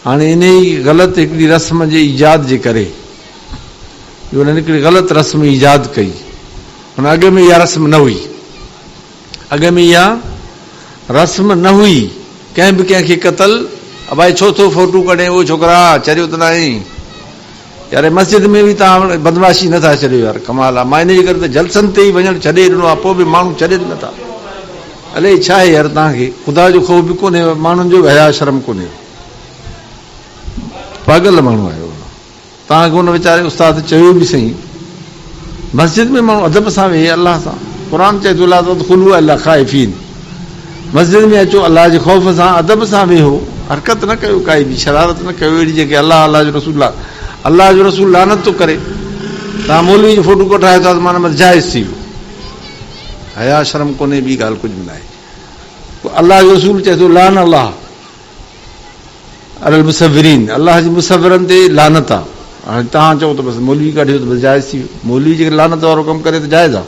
هاڻي انهي غلط هڪڙي رسم جي ايجاد جي ڪري جو انهن هڪڙي غلط رسم ايجاد ڪئي هن اڳ ۾ اها رسم نه هئي اڳ ۾ اها رسم نه هئي ڪنهن به ڪنهن کي قتل ابائي ڇو ٿو فوٽو ڪڍين او ڇوڪرا چريو ته ناهين يار مسجد ۾ به توهان بدمعاشي نه ٿا ڇڏيو يار ڪمال آ مان ان جي ڪري ته جلسن تي ئي وڃڻ ڇڏي ڏنو آ پوء به ماڻهو ڇڏين نه ٿا الائي ڇا آهي يار توهان کي خدا جو خوف به ڪونهي ماڻهن جو به حياء شرم ڪونهي پاڳل ماڻهو آهيو توهان کي ان ويچاري استاد چيو به سهي مسجد ۾ ماڻهو ادب سان ويهي الله سان قرآن چئي ٿو لا تدخلوا الا خائفين مسجد ۾ اچو الله جي خوف سان ادب سان ويهو حرڪت نه ڪيو ڪائي به شرارت نه ڪيو اهڙي جيڪي الله الله جو رسول الله جو رسول لعنت ٿو ڪري توهان مولوي جو فوٽو ڪڍرايو ٿا ته معنيٰ بس جائز ٿي ويو حيا شرم ڪونهي ٻي ڳالهه ڪجهه به ناهي الله جو رسول چئي ٿو لعن الله علي المصورين الله جي مصورن تي لعنت آ هاڻي توهان چئو ته بس مولوي ڪڍيو ته بس جائز ٿي ويو مولوي جيڪڏهن لعنت وارو ڪم ڪري ته جائز آ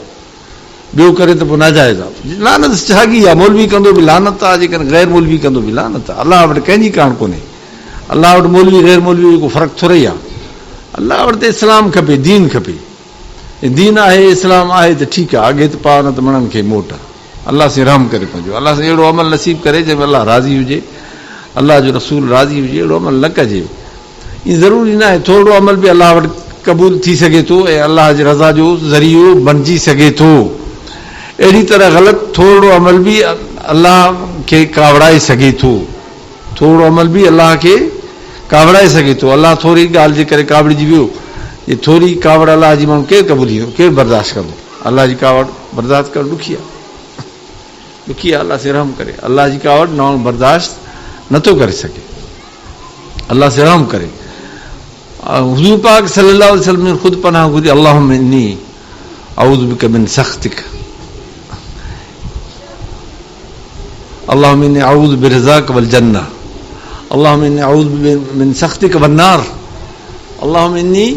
ٻيو ڪري ته پوء ناجائز آ لعنت ساڳي آ مولوي ڪندو به لعنت آ جيڪڏهن غير مولوي ڪندو به لعنت آ الله وٽ ڪنهن جي ڪاڻ ڪونهي الله وٽ مولوي غير مولوي جو ڪو فرق ٿورئي آ الله وٽ ته اسلام کپي دين کپي دين آهي اسلام آهي ته ٺيڪ آ اڳي ته پاء نه ته مڻن کي موٽ آ الله سين رحم ڪري پنهنجو الله سين اهڙو عمل نصيب ڪري جنهن ۾ الله راضي هجي الله جو رسول راضي هجي اهڙو عمل نه ڪجي ائين ضروري نه آهي ٿورڙو عمل به الله وٽ قبول ٿي سگهي ٿو ۽ الله جي رضا جو ذريعو بڻجي سگهي ٿو اهڙي طرح غلط ٿورڙو عمل به الله کي ڪاوڙائي سگهي ٿو ٿورڙو عمل به الله کي ڪاوڙائي سگهي ٿو الله ٿوري ڳالهه جي ڪري ڪاوڙجي ويو جي ٿوري ڪاوڙ الله جي ماڻهو ڪير قبوليندو ڪير برداشت ڪندو الله جي ڪاوڙ برداشت ڪرڻ ڏکي آهي ڏکي آهي الله سين رحم ڪري الله جي ڪاوڙ ماڻهو برداشت نٿو ڪري سگهي الله سين رحم ڪري حضور پاڪ صلي الله عليه وسلم خود پناهه گهري اللهم اني اعوذ بك من سخطك اللهم اني اعوذ برضاك والجنه اللهم اني اعوذ من سخطك والنار اللهم اني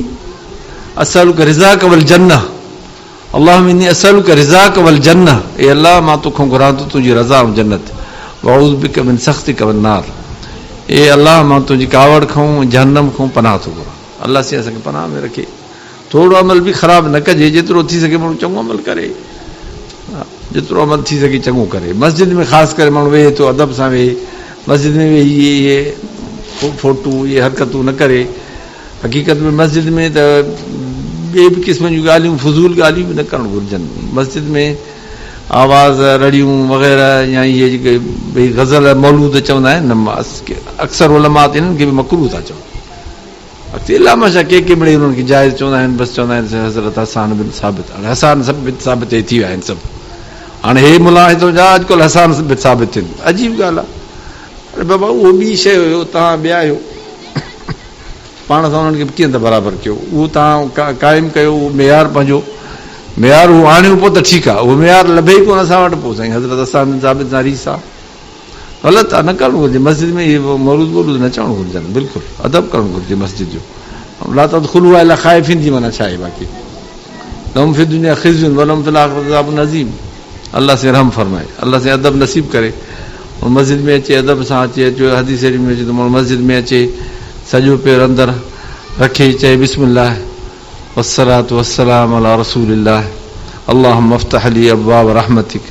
اسالك رضاك والجنه اللهم اني اسالك رضاك والجنه اي الله مان توکان گهران ٿو تنهنجي رضا ۽ جنت واعوذ بك من سخطك والنار اي الله مان تنهنجي ڪاوڙ کان ۽ جهنم کان پناهه ٿو گهران الله سائين اسان کي پناهه ۾ رکي ٿورو عمل به خراب نه ڪجي جيترو ٿي سگهي ماڻهو چڱو عمل ڪري جيترو عمل ٿي سگهي چڱو ڪري مسجد ۾ خاص ڪري ماڻهو ويهي ٿو ادب سان ويهي مسجد ۾ ويهي اهي فوٽو اهي حرڪتون نه ڪري حقيقت ۾ مسجد ۾ ته ٻئي به قسم جون ڳالهيون فضول ڳالهيون به نه ڪرڻ گهرجن مسجد ۾ آواز رڙيون وغيره يا اهي جيڪي ڀئي غزل مولود چوندا آهن نه اڪثر علماء ته انهن کي به مڪروه ٿا چون اڳتي الا ماشاء ڪي ڪي مڙئي انهن کي جائز چوندا آهن بس چوندا آهن حضرت حسان بن ثابت هاڻي حسان بن ثابت هي ٿي ويا آهن سڀ هاڻي هي ملا هتو جا اڄڪلهه حسان بن ثابت ٿين عجيب ڳالهه آهي اري بابا اهو ٻي شيء هيو توهان ٻيا آهيو پاڻ سان انهن کي ڪيئن ته برابر ڪيو اهو توهان قائم ڪيو اهو معيار پنهنجو معيار اهو آڻيو پوء ته ٺيڪ آهي اهو معيار لڀي ئي ڪونه اسان وٽ پوء سائين حضرت حسان بن ثابت سان ريس آهي غلط آ نه ڪرڻ گهرجي مسجد ۾ اهي مولود ٻولود نه چوڻ گهرجن بلڪل ادب ڪرڻ گهرجي مسجد جو لا تدخلوها الا خائفين جي معنيٰ ڇا آهي باقي لهم في الدنيا خزي ولهم في الاخره عذاب عظيم الله سين رحم فرمائي الله سين ادب نصيب ڪري مسجد ۾ اچي ادب سان اچي اچو حديث شريف ۾ اچي ته ماڻهو مسجد ۾ اچي سڄو پير اندر رکي چئي بسم الله والصلاة والسلام على رسول الله اللهم افتح لي ابواب رحمتك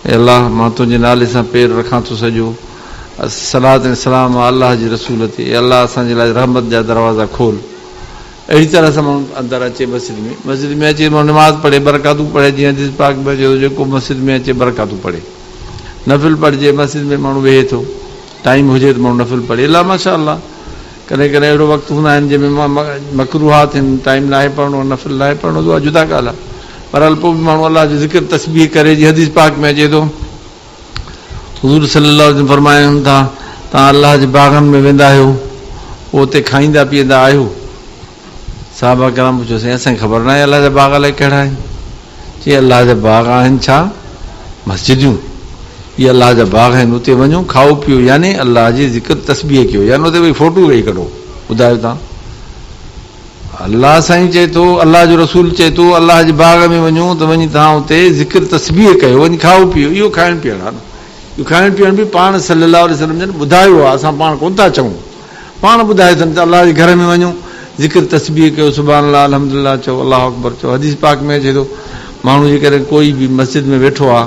اي الله! مان تنهنجي نالي سان پير رکان ٿو سڄو صلوات ۽ سلام آ الله جي رسول تي اي الله! اسان جي لاء رحمت جا دروازا کول. اهڙي طرح سان ماڻهو اندر اچي مسجد ۾ مسجد ۾ اچي ماڻهو نماز پڙهي ٻه رڪعتون پڙهي جيئن حديث پاڪ ۾ اچي ٿو جيڪو مسجد ۾ اچي ٻه رڪعتون پڙهي نفل پڙهجي مسجد ۾ ماڻهو ويهي ٿو ٽائيم هجي ته ماڻهو نفل پڙهي الا ماشاء الله ڪڏهن ڪڏهن اهڙو وقت هوندا آهن جنهن ۾ مڪروهات آهن ٽائيم ناهي پڙهڻو نفل ناهي پڙهڻو ته اها جدا ڳالهه آهي بهرحال پوء به ماڻهو الله جو ذڪر تسبيح ڪري جيئن حديث پاڪ ۾ اچي ٿو حضور صلي الله عليه وسلم فرمائن ٿا توهان الله جي باغن ۾ ويندا آهيو پوء اتي کائيندا پيئندا آهيو صحابه ڪرام پڇيو سائين اسان کي خبر ناهي الله جا باغ الائي ڪهڙا آهن چي الله جا باغ آهن ڇا مسجديون اهي الله جا باغ آهن اتي وڃو کائو پيو يعني الله جي ذڪر تسبيح ڪيو يعني اتي ويهي فوٽو ويهي ڪڍو ٻڌايو توهان الله سائين چئي ٿو، الله جو رسول چئي ٿو، الله جي باغ ۾ وڃو ته وڃي توهان اتي ذڪر تسبيح ڪيو، وڃي کائو پيئو، اهو کائڻ پيئڻ آهي نه، اهو کائڻ پيئڻ به پاڻ صلي الله عليه وسلم جن ٻڌايو آهي، اسان پاڻ ڪونه ٿا چئون. پاڻ ٻڌايو اٿن ته الله جي گهر ۾ وڃو، ذڪر تسبيح ڪيو، سبحان الله، الحمد لله چئو، الله اڪبر چئو. حديث پاڪ ۾ اچي ٿو، ماڻهو جيڪڏهن ڪوئي به مسجد ۾ ويٺو آ،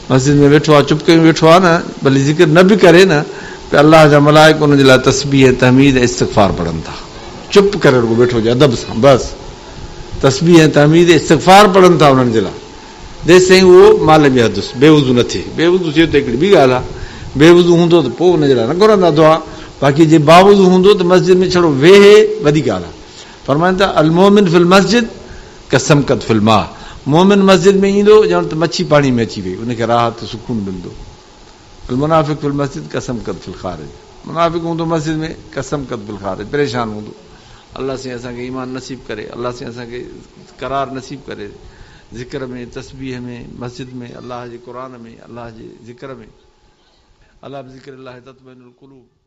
مسجد ۾ ويٺو آ، چپ ڪيون ويٺو آ نه، ڀلي ذڪر نه به ڪري نه، ته الله جا ملائڪ ان جي لاء تسبيح ۽ تحميد ۽ استغفار پڙهن ٿا. چپ ڪري رڳو ويٺو هجي ادب سان، بس تسبيح ۽ تحميد ۽ استغفار پڙهن ٿا انهن جي لاء. جيستائين اهو ما لم يحدث، بي وضو نه ٿئي. بي وضو ٿئي ته هڪڙي ٻي ڳالهه آهي. بي وضو هوندو ته پوء ان جي لاء نه گهرندا دعا. باقي جي باوضو هوندو ته مسجد ۾ ڇڙو ويهي وڏي ڳالهه آهي. فرمائن ٿا، المومن في المسجد ڪالسمڪة في الماء، مومن مسجد ۾ ايندو ڄڻ ته مڇي پاڻي ۾ اچي وئي، ان کي راحت سڪون ملندو. المنافق في المسجد ڪالسمڪة في الخارج، منافق هوندو مسجد ۾ ڪالسمڪة في الخارج، پريشان هوندو. الله سائين اسان کي ايمان نصيب ڪري، الله سائين اسان کي قرار نصيب ڪري ذڪر ۾ تسبيح ۾ مسجد ۾ الله جي قرآن ۾ الله جي ذڪر ۾. الا بذڪر الله تطمئن القلوب.